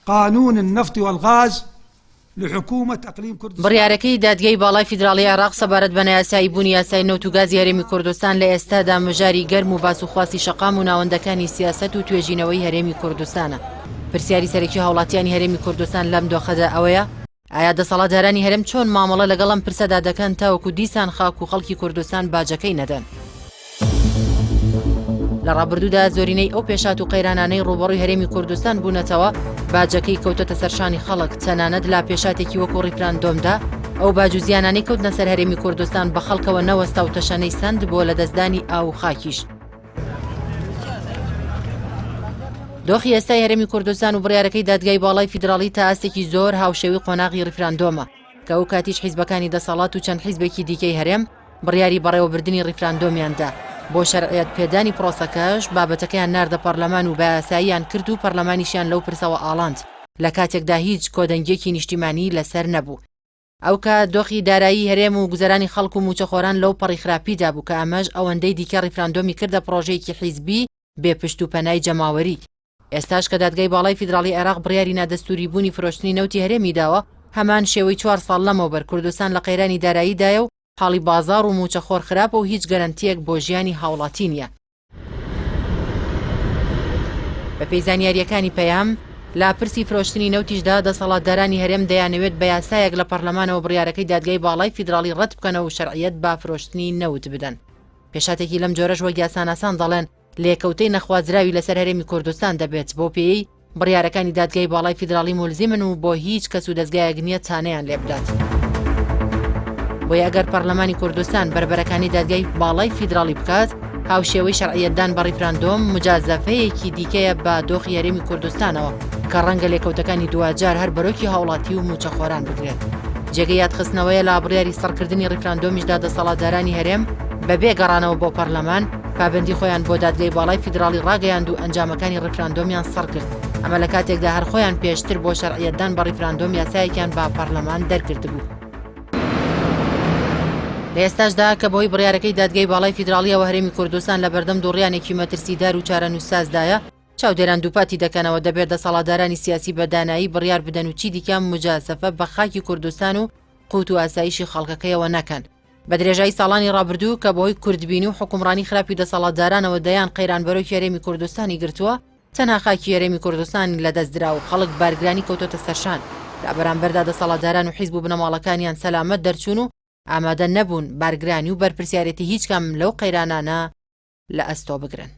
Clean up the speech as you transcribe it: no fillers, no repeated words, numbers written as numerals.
قانون النفط والغاز لحكومة اقلیم کوردستان. بڕیارەکەی دادگای باڵای فیدراڵی عێراق سەبارەت بە نایاسایی بوونی یاسای نەوت و گازی هەرێمی کوردستان لە ئێستادا مژاری گەرم و باس و خواسی شەقام و ناوەندەکانی سیاسەت و توێژینەوەی هەرێمی کوردستانە. پرسیاری سەرەکی هاوڵاتیانی هەرێمی کوردستان لەم دۆخەدا ئەوەیە، ئایا دەسەڵاتدارانی هەرێم چۆن مامەڵە لەگەڵ ئەم پرسەدا دەکەن تاوەکو دیسان خاک و خەڵکی کوردستان باجەکەی نەدەن؟ لە ڕابردوودا زۆرینەی ئەو پێشات و قەیرانانەی ڕووبەڕووی هەرێمی کوردستان بوونەتەوە باجەکەی کەوتەتە سەرشانی خەڵک تەنانەت لا پێشاتێکی وەکو ڕیفراندۆمدا ئەو باج و زیانانەی کەوتنە سەر هەرێمی کوردستان بە خەڵکەوە نەوەستا و تەشەنەی سەند بۆ لەدەستدانی ئاو و خاکیش. دۆخی ئێستای هەرێمی کوردستان و بڕیارەکەی دادگای باڵای فیدراڵی تا ئاستێکی زۆر هاوشێوەی قۆناغی ڕیفراندۆمە کە ئەو کاتیش حیزبەکانی دەسەڵات و چەند حیزبێکی دیکەی هەرێم بڕیاری بەڕێوەبردنی ڕیفراندۆمیان دا بۆ شەرعیەت پێدانی پرۆسەکەش بابەتەکەیان ناردە پەرلەمان و بەیاساییان کرد و پەرلەمانیشیان لەو پرسەوە ئاڵاند لە کاتێکدا هیچ کۆدەنگیەکی نیشتیمانی لەسەر نەبوو. ئەوکات دۆخی دارایی هەرێم و گوزەرانی خەڵک و مووچەخۆران لەو پەڕی خراپیدا بوو کە ئەمەش ئەوەندەی دیکە ڕیفراندۆمی کردە پڕۆژەیەکی حیزبی بێ پشت و پەنای جەماوەری. ئێستاش کە دادگای باڵای فیدراڵی عێراق بڕیاری نادەستووری بوونی فرۆشتنی نەوتی هەرێمی داوە، هەمان شێوەی چوار ساڵ لەمەوبەر کوردستان لە قەیرانی داراییدایە و حاڵی بازاڕ و مووچەخۆر خراپە و هیچ گەرەنتییەک بۆ ژیانی هاوڵاتی نییە. بەپێی زانیارییەکانی پەیام، لە پرسی فرۆشتنی نەوتیشدا دەسەڵاتدارانی هەرێم دەیانەوێت بە یاسایەک لە پەرلەمانەوە بڕیارەکەی دادگای باڵای فیدراڵی ڕەت بکەنەوە و شەرعیەت بە فرۆشتنی نەوت بدەن. پێشهاتێکی لەم جۆرەش وەک یاساناسان دەڵێن لێکەوتەی نەخوازراوی لەسەر هەرێمی کوردستان دەبێت بەو پێیەی بڕیارەکانی دادگای باڵای فیدراڵی مولزیمن و بۆ هیچ کەس و دەزگایەک نییە تانەیان لێ بدات. بۆیە ئەگەر پەرلەمانی کوردستان بەربەرەکانی دادگای باڵای فیدراڵی بکات، هاوشێوەی شەرعیەتدان بە ڕیفراندۆم مجازەفەیەکی دیکەیە بە دۆخی هەرێمی کوردستانەوە کە ڕەنگە لێکەوتەکانی دواجار هەر بەرۆکی هاوڵاتی و مووچەخۆران بگرێت. جێگەی یادخستنەوەیە لە بڕیاری سڕکردنی ڕیفراندۆمیشدا دەسەڵاتدارانی هەرێم بەبێ گەڕانەوە بۆ پەرلەمان پابەندی خۆیان بۆ دادگای باڵای فیدراڵی ڕاگەیاند و ئەنجامەکانی ڕیفراندۆمیان سڕ کرد، ئەمە لە کاتێکدا هەر خۆیان پێشتر بۆ شەرعیەتدان بە ڕیفراندۆم یاسایەکیان بە پەرلەمان دەرکردبوو. لە ئێستاشدا کە بەهۆی بڕیارەکەی دادگای باڵای فیدراڵییەوە هەرێمی کوردستان لە بەردەم دووڕیانێکی مەترسیدار و چارەنووسسازدایە، چاودێران دووپاتی دەکەنەوە دەبێت دەسەڵاتدارانی سیاسی بە دانایی بڕیار بدەن و چیدیکە موجازەفە بە خاکی کوردستان و قوت و ئاسایشی خەڵکەکەیەوە نەکەن. بە درێژایی ساڵانی ڕابردوو کە بەهۆی کورتبینی و حوکمڕانی خراپی دەسەڵاتدارانەوە دەیان قەیران بەرۆکی هەرێمی کوردستانی گرتووە، تەنها خاکی هەرێمی کوردستان لەدەست درا و خەڵک بارگرانی کەوتۆتە سەرشان، لە بەرامبەردا دەسەڵاتداران و حیزب و بنەماڵەکانیان سەلامەت دەرچوون و ئامادە نەبوون بارگرانی و بەرپرسیارێتی هیچ کام لەو قەیرانانە لە ئەستۆ بگرن.